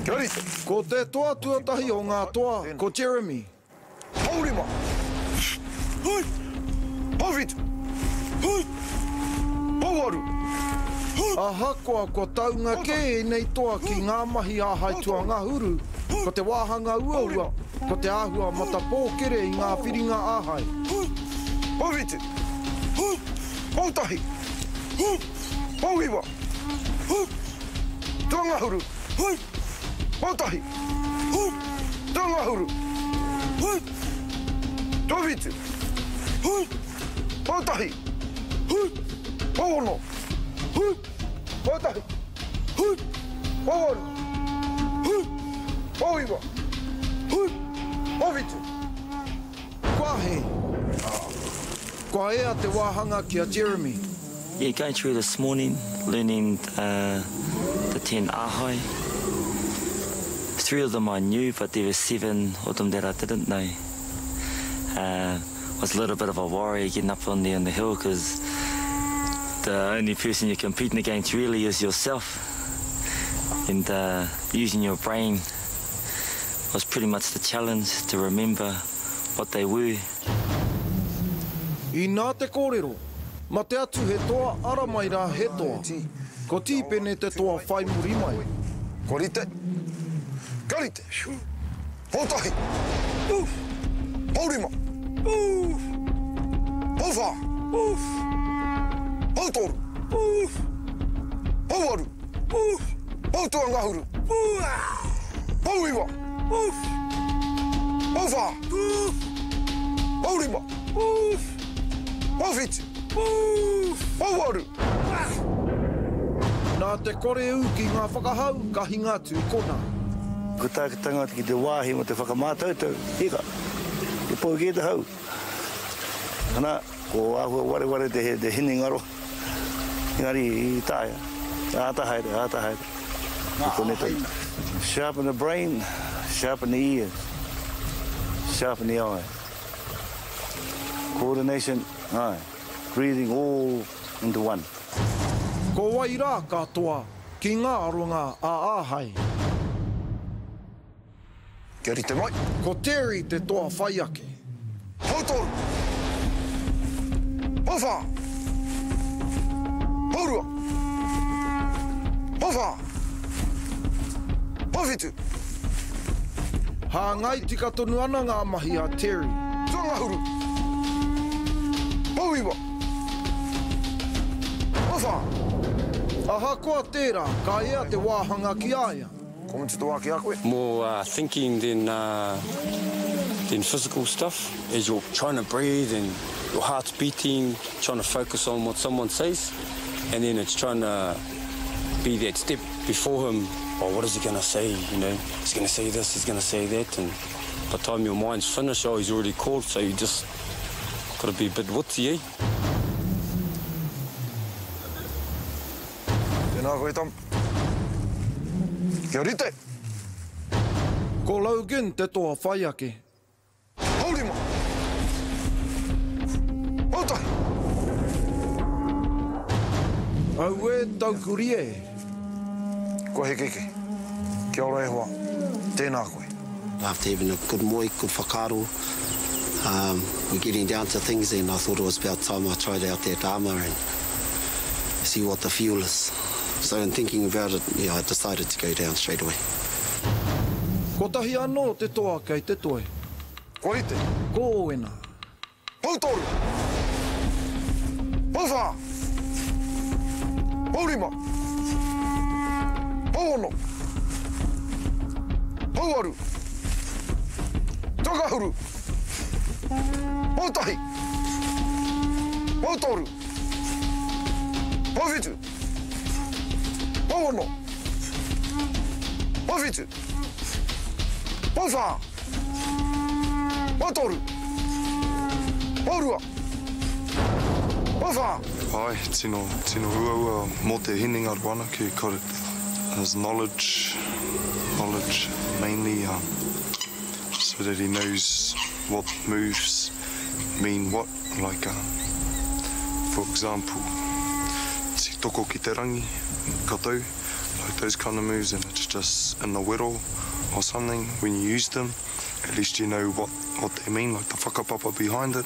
Kia rite. Ko te toa tuatahi o ngā toa, ko Jeremy. Pourima. Hui! Pouwhitu. Hui! Pouaru. Hui! Ahakoa kua taunga kē ēnei toa ki ngā mahi āhai tuangahuru, ko te wāhanga uaua, ko te āhua matapōkere i ngā whiringa āhai. Hui! Pouwhitu. Hui! Poutahi. Hui! Pouiwa. Hui! Tuangahuru. Hui! Poutahi. Hui! Tuangahuru. Hui! Tuawhitu. Hui! Poutahi. Hui! Pouono. Hui! Poutahi. Hui! Pouwaru. Hui! Pouiwa. Hui! Pouwhitu. Kua hē. Kua ea te wāhanga ki a Jeremy. Yeah, going through this morning, learning uh, the 10 ahai. Three of them I knew, but there were seven of them that I didn't know. Uh, was a little bit of a worry getting up on there on the hill because the only person you're competing against really is yourself. And uh, using your brain was pretty much the challenge to remember what they were. Inā te kōrero, mate atu he toa, ara mai rā he toa. Ko Tīpene te toa whai muri mai. Kua rite. Kia rite. Poutahi. Pourima. Pouwhā. Poutoru. Pouwaru. Poutuangahuru. Pouiwa. Pouwhā. Pourima. Pouwhitu. Pouwaru. Nā te kore ū ki ngā whakahau, ka hinga atu i konā. Ko tā te tangata ki te wāhi mō te whakamātautau, ika, i pau kē te hau. Ana, ko āhua wareware te, te hinengaro, engari i taea. Āta haere, āta haere. I konei tonu. Sharpen the brain, sharpen the ears, sharpen the eye. Coordination, āe. Breathing all into one. Ko wai rā ka toa ki ngā aronga a Āhei? Kia rite mai. Ko Terry te toa whai ake. Hautoru. Hauwhā. Haurua. Hauwhā. Hauwhitu. Hāngai tika tonu ana ngā mahi a Terry. Tuangahuru. Pouiwa. Pouwhā. Ahakoa tērā, ka ea te wāhanga ki a ia. Ko mutu te wā ki a koe. More thinking than than physical stuff as you're trying to breathe and your heart's beating, trying to focus on what someone says and then it's trying to be that step before him, oh what is he gonna say, you know, he's gonna say this, he's gonna say that and by the time your mind's finished, oh he's already called so you just gotta be a bit witsy, eh? Tēnā koe Tom. Kia rite! Ko Logan te toa whai ake. Haurima! Hautahi! Auē taukuri e! Kua heke ki. Kia ora e hoa. Tēnā koe. After having a good moe, good whakaaro, um, we're getting down to things and I thought it was about time I tried out that armour and see what the fuel is. So in thinking about it, yeah, I decided to go down straight away. Kotahi anō te toa kei te toe. Kua rite. Ko Owena. Poutoru. Pouwhā. Pourima. Pouono. Pouwaru. Tuakahuru. Poutahi. Poutoru. Pouwhitu. Pouono. Pouwhitu. Pouwhā. Poutoru. Pourua. Pouwhā. Āe, tino, tino uaua mō te hinengaro anake, kore, his knowledge, knowledge mainly, um, so that he knows what moves mean what, like, um, for example, toko ki te rangi, ka tau. Like those kind of moves and it's just in the wero or something when you use them, at least you know what, what they mean, like the whakapapa behind it.